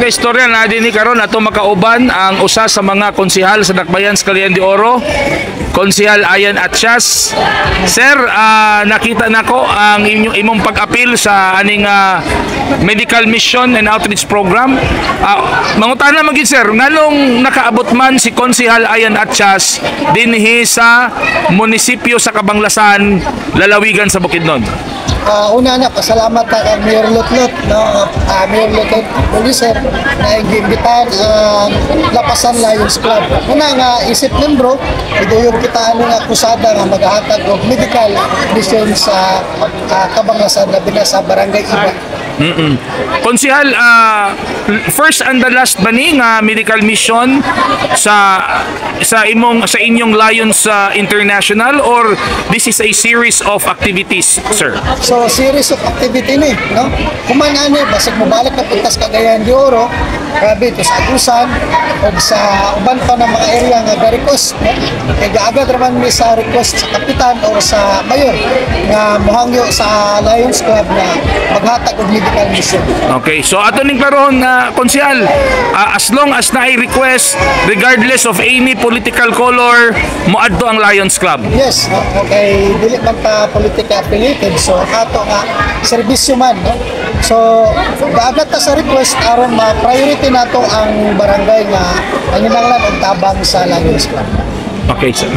Istorya na dinhi karon ato makauban ang usa sa mga konsehal sa Dakbayan sa Cagayan de Oro, Konsehal Ayan Attias. Sir, nakita nako ang inyong imong pag-apil sa aning medical mission and outreach program. Mangutana man gid, sir, nganong nakaabot man si Konsehal Ayan Attias dinhi sa munisipyo sa Kabanglasan, lalawigan sa Bukidnon? Una na, pasalamat ta kang Mayor Lotlot, no? Mayor Lotlot Boliser na giimbitahan ang Lapasan Lions Club. Una nga isip membro, iduyog kita ano nga krusada nga maghahatag og medical mission sa Kabanglasan, labi na sa Barangay Iba. Konsehal, first and the last ba ni nga medical mission sa imong sa inyong Lions International or this is a series of activities, sir? So series of activity ni, no? Human ani basig mobalik na puntas Cagayan de Oro, grabe to sa Agusan o sa uban pa ng mga area nga ga-request, no? Kay gaagad raman mi sa request sa kapitan or sa mayor nga mohangyo sa Lions Club na maghatag og medical mission. Okay, so ato ning klarohon na, konsehal, as long as naay request, regardless of any political color, moadto ang Lions Club. Yes, no? Okay, dili man ta politika affiliated, so ato nga serbisyo man, no? So, gaagat ta sa request aron ma-priority nato ang barangay nga panginahanglan og tabang sa Lions Club. Okay, sir.